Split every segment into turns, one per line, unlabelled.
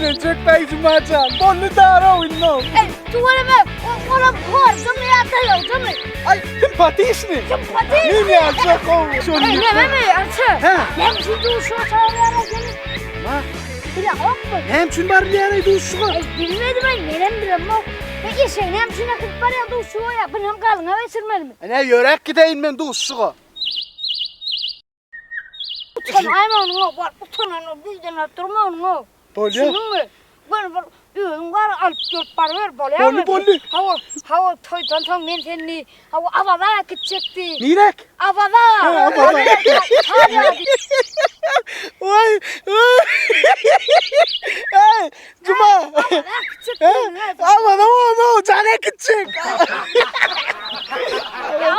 Öýlenjek daýy Jumajan. Boldy daraw indi.
Ey, tüweleme, olam horjamy ýa daýawjamy?
Aý, simpatişni.
Simpatişni.
Men ýaljak gowy. Şony.
Ey, nämemi, Arça?
Hä?
Näme üçin duşuşyga çagyrýarlar seni?
Ma?
Bileňokmy?
Näme üçin barylýar duşuşyga?
Ey, bilmedim ay, menem bilemok. Ben eşeği näme üçin äkidip barýan duşuşyga ýa? Bunam galyňa geçirmelimi?
Ene ýöräp gideýin men duşuşyga.
Utanaýma onuň, bar utanany bizden alyp durma onuň.
Bolýar.
Düşündiňmi? Gör bir özüň bar alyp gelip baryber bolýarmy?
Boldy, boldy.
Hawa, hawa toýdan soň men seni hawa Awaza äkitjekdi.
Nirek?
Awaza.
Ha, Awaza. Oý, oý. Ey, Juma.
Awaza äkitjekdi.
Awaza bolma, jan äkitjek.
Ya,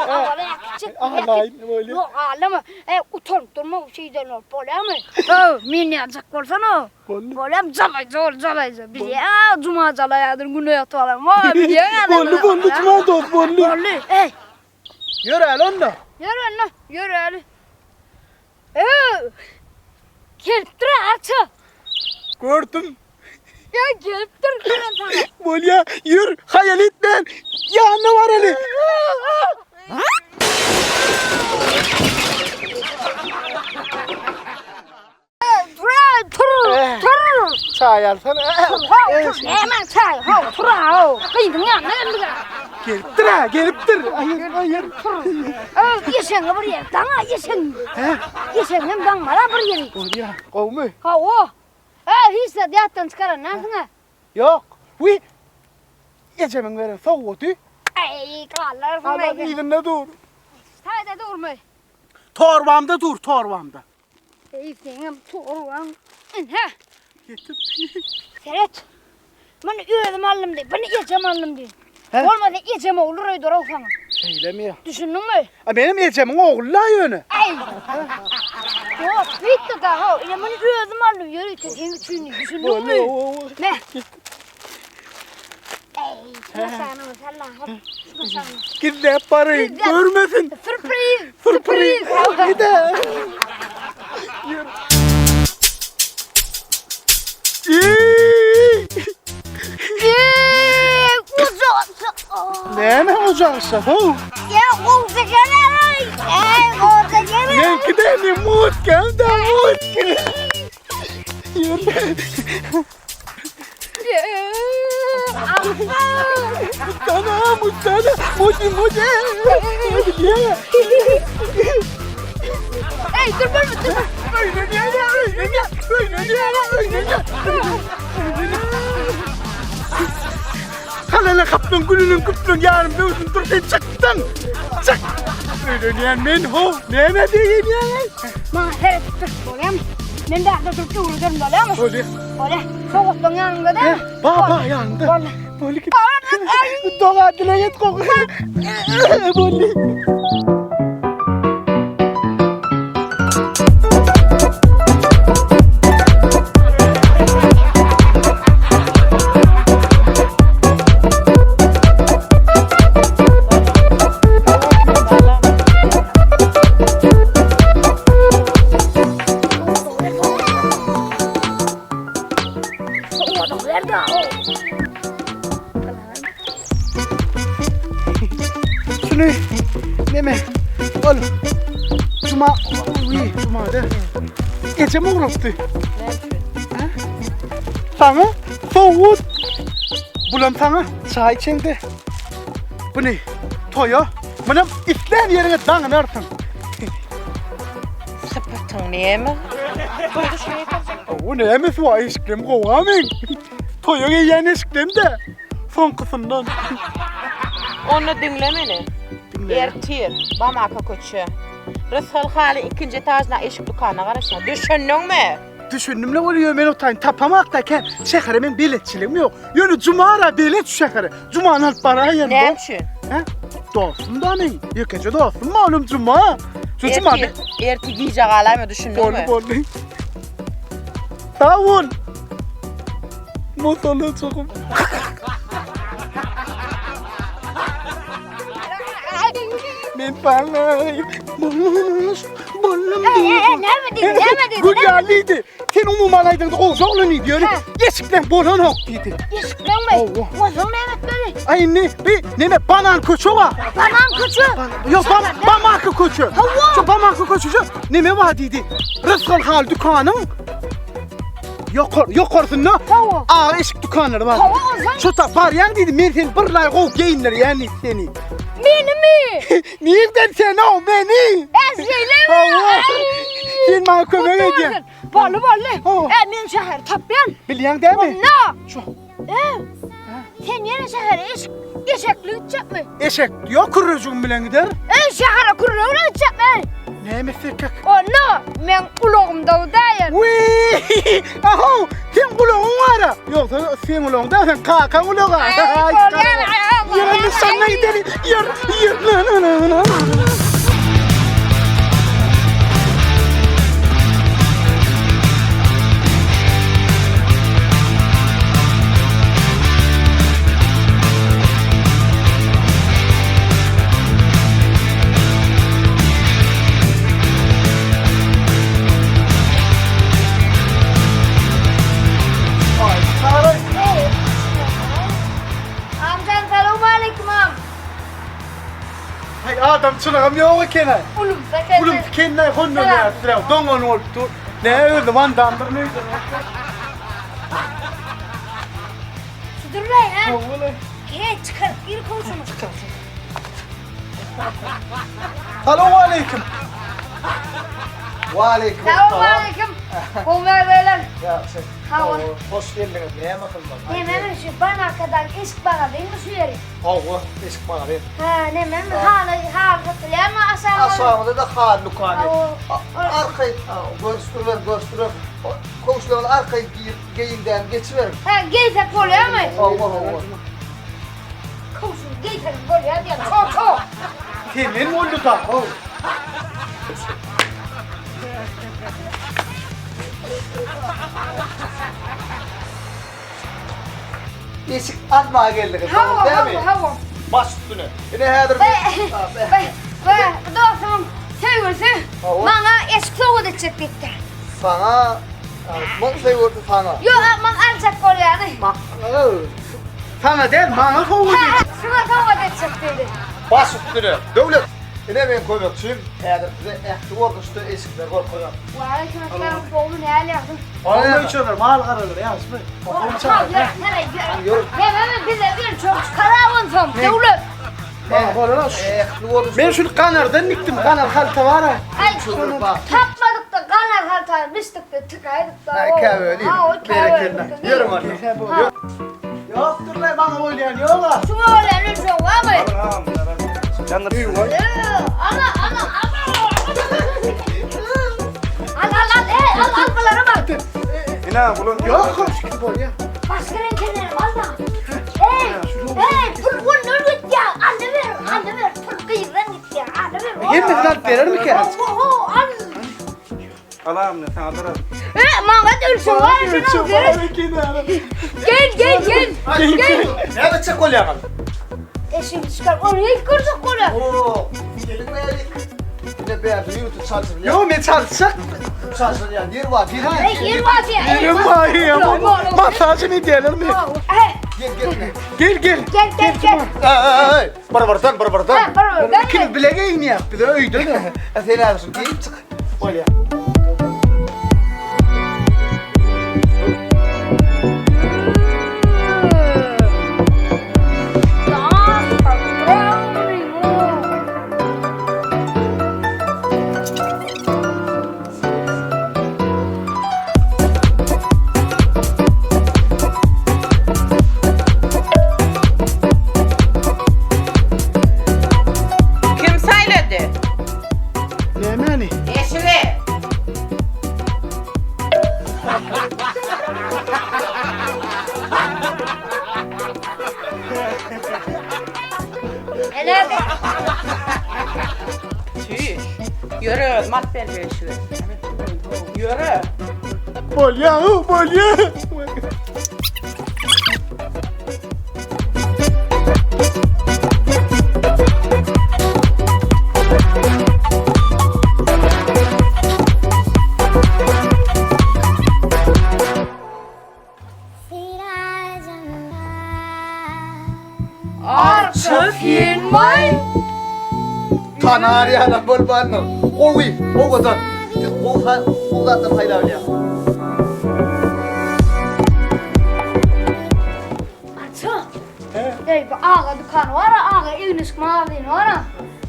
Awaza äkitjek.
Ağlaýyn, bolýar.
Ýok, ağlama. Ey, utanyp durma, şeýden bolup bolýarmy? Ho, men ýaljak bolsana.
Boldy.
Bolýam, jalaýja ol, jalaýja. Bilýän, juma jalaýadyr, güne ýatyp alan. Wa, bilýän.
Boldy, boldy, Juma dost, boldy.
Boldy. Ey,
Ýöräli onda.
ýör onda, ýöräli. Ey, gelipdir arça.
Gördüm.
Ya gelipdir diýen sana.
Bolýa, ýör, haýal etmän, ýanyna baraly.
Tur, tur, tur.
Çaý alsana.
Haw, tur, näme çaý, haw, tur, haw. Gyzyň ýanyna geldik.
Gelipdir ha, gelipdir. Aýır, aýır.
Ey, eşegiňi bir ýer, daňa eşegiňi.
Hä?
Eşegiňi hem daňmala bir ýeri.
Bolýa, gowmy?
Hawa. Ey, hiç zat ýatdan çykaran näsiň-ä?
Ýok. Wi. Ejemiň beren sowgady.
Eý, galarsyň
Aman
eý.
yzynda dur.
Taýda durmy?
Torbamda dur, torbamda.
Eý, seňem torbaň. Ine.
Getir.
Seret. Muny özüm aldym diý, buny ejem aldym diý.
He?
Bolmasa ejem ogly öýder ol saňa.
Şeýlemi ýa?
Düşündiňmi?
A menem ejemiň ogly-la ýöne.
Eý. Ýok, beýtde da, ha, ine muny özüm aldym ýörite seň üçin diý, düşündiňmi? Me. Eý, şuna sana, salla, hop, şuna sana.
Gizläp baraýyn,
Gizläp.
görmesin.
Sürpriz!
Sürpriz. Gide. Ýör.
Eee, uzak.
Näme ojaksa, ho?
Ya gowsa geler. Ey, gowsa geler.
Meňki de ne mut geldi, mut. Ýör. Mutana, mutana, muti, muti.
Ey, dur dur dur.
Öýlenýär, öýlenýär, öýlenýär, öýlenýär. Halala kapdan gülüniň küplüň ýarym döwsün dur sen çykdyň. Çyk. Öýlenýän men ho, näme diýýän?
Maňa seredip dur, bolýarmy? Men bärde durup öwrederim, bolýarmy?
Bolýar.
Bolýar. Sowgatlaryň ýanynda dämi?
Ba, ba, ýanynda.
Boldy.
Boldy. Doga dileg et gowy. Boldy. Şuny neme? Ol Cuma, uy, Cuma da. Ejem ugrapdy. Saňa sowut. Bulam saňa çaý içende. Buny toýa. Munam islän ýeriňe daňynarsyň.
Sypatyň näme? Toýda şuny getirjek.
O näme suwa eşiklem gowa men. Toýa geýýän eşiklem-de. Soňkusyndan.
Onda diňle meni. Ertir Bamako köçe. Rysgal haly ikinji etažynda eşik dükanyna garaşýar. Düşündiňmi?
Düşündim-le ol ýöne men o taýyny tapamakda kän. Şähere men beletçiligim ýok. Ýöne Jumara belet şu şähere. Jumany alyp baraýyn.
Näme üçin?
Hä? Dostum da meň. Ýekeje dostum malum Juma. Şu Juma.
Ertir, ertir gije galaýma düşündiňmi?
Boldy boldy. Sag bol. Motorla çokum. Men bana bollum bollum
Ey, ey, ey, näme diýdi, näme diýdi?
Gül ýalydy. sen umuman aýdaňda gowja oglan diýdi. Ýöne eşikleň bolanok diýdi.
Eşikleňmi? Onsoň näme etmeli?
Aý indi bi neme banan köçe bar.
Banan köçe?
Ýok, Bamako köçe.
Hawa.
Şu Bamako köçe şu neme bar diýdi. Rysgal hal dükanyň ýokar ýokarsynda
Hawa.
agyr eşik dükanlary bar.
Hawa, onsoň?
Şu ta barýaň diýdi. Men seni bir laý gowy geýindirýän diýdi seni.
Menimi?
Nirden sen o meni?
Eşeğlemi?
Hawa. Sen maňa kömek edýäň.
Bolly bolly.
Hawa.
E, men şäheri tapýan.
Bilýäň dämi?
Onda.
Şu
E, sen ýene şähere eşik, eşekli gitjekmi?
eşek ýok kürrejigim bilen gider.
E, şähere kürre bilen gitjekmi?
Näme etsekek?
Onda men ulagymda gidäýen.
Wiý! Aho, sen gulagyň bar-a. Ýogsa sen ulagyň däl, sen kakaň ulagy.
Aý, bolýar, aý,
Ýör, indi şonda gideli. Ýör, ýör. Na, na, na, na.
Amcan salam aleyküm am.
Hay adamçylygym ýok eken-aý.
Ulumsa kendine.
Ulum tikenine hondan ýatyr. Doňan bolup dur. Ne özi Van Damdyr ne özi.
Şudur be ha.
Oğlum.
He çıkarıp gir komşunu.
Salam aleyküm.
Waleýkim
Salam aleyküm. Gowy beyler.
Ýagşy.
Hawa.
Hoş geldiňiz. Näme hyzmat?
Nememi şu ban arkadan eşik bana değil mi şu yeri?
Hawa, eşik bana ber.
Ha nememi halı halı satılıyor mu aşağı?
Aşağymyzda da haly dükany.
Hawa.
Arkaýyn görüşdürer, görüşdürer. Kowşularyny arkaýyn girip geýinden geçiberiň.
Ha geysek bolýar mı?
Hawa, hawa.
Komşum geysek bolýar diýen. Çok çok.
Senden boldy da.
Eşik almaga geldiňiz,
Hawa
dogry dälmi?
hawa hawa.
Baş üstüne. Ine häzir
Be, be, be, dostum söýgülisi
Hawa.
maňa eşik sowgat etjek diýipdir.
Saňa muň söýgülisi saňa.
Ýok, maňa aljak bolýany.
Saňa däl, maňa sowgat
Ha,
et.
şuňa sowgat etjek diýdi.
Baş üstüne. Döwlet. Ine meň kömekçim. Häzir size ähli görnüşde eşikler görkezer.
Waleýkim esselam, gowmy näl ýagdaý?
Oňa içerler, mal garalar, ýagşymy?
Ýör. Hemem bize bir çok çıkar onsom. Döwlet.
Ähli görnüşde.
Men şunu ganardan dikdim, ganar halta var ha.
Ay, tapmadyk da ganar haltany biçdik de tıkaydyk da.
Ha, käweli. Berekella. Ýörüň hadi.
Ýokdur lan maňa bolýan ýok ha.
Şuňa bolýan ölçeg barmy? Ana, ana, ana. Al, al, al, ey, al, al, bulara bak.
Ine bulan
Ýok, şükür bolýar.
Başga reňkleri al da. Ey, ey, pul bundan gitýär. Alyber, alyber, pul gyzdan gitýär. Alyber.
Hemmesini alyp berermi ki?
Oho, al.
Alam ne sana dur.
E, maňa da ölçeg bar, şunu ber. Gel, gel, gel. Gel.
Näme etjek bolýaňyz?
Eşimi çıkar. Onu ilk gördük bunu.
Oo, geliň bärik. Ine bärde ýürütip çalşyrylýar.
Ýok, men çalşak.
Çalşyrylýan ýer bar. Gel,
Ey, yer var ya.
Ýerim bar ya. Masajy ne diýerler mi?
Hey,
gel, gel.
Gel gel.
gel, gel, gel.
Ey, ey, bir birden, bir birden.
Ha, bir birden.
İkimiz bile geýinýäk, bize öýde de.
Sen häzir şunu geýip çyk.
Bolýar.
Kim saýlady?
Nämäni?
Eşigi.
Ele.
Tüý. Ýöre, mat ber eşigi. Ýöre.
Bolýar, bolýar.
Sen maý.
Tanar ýalam bolmandyr. Gowy, owadan. Siz gowy gowy zatlar saýlap bilýäňiz.
Arça. Ey bu aga dükany var aga egin-eşik magazyny var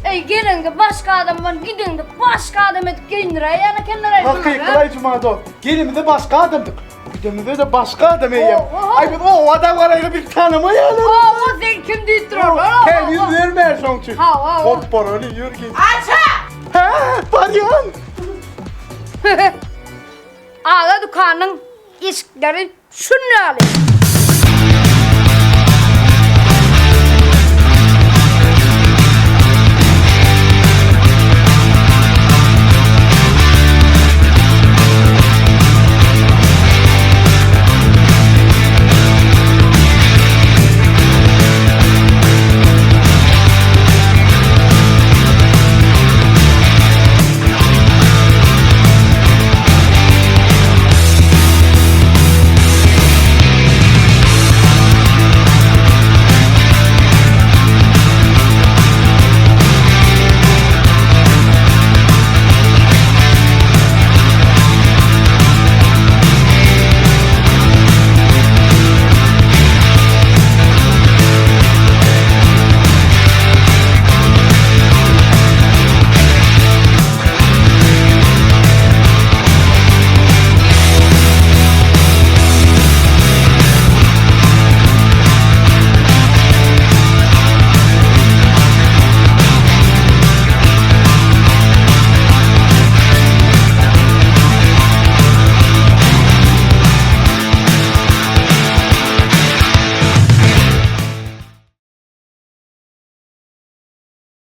Ey gelende başga adam var gidende başga adam edip geýindiräýýän ekenler.
Hakyky Juma dost. Gelimizde başga adamdyk. Gidemizde-de başga adam eýýäm.
Oho.
Aý biz o adam garaýly bir tanamaýaly.
Oho sen kim diýip durar?
Kel ýüz berme şoň üçin.
Ha, ha, ha.
Hop baraly ýür git.
Arça!
Hä, barýan.
Aga dükanyň eşikleri şundaly.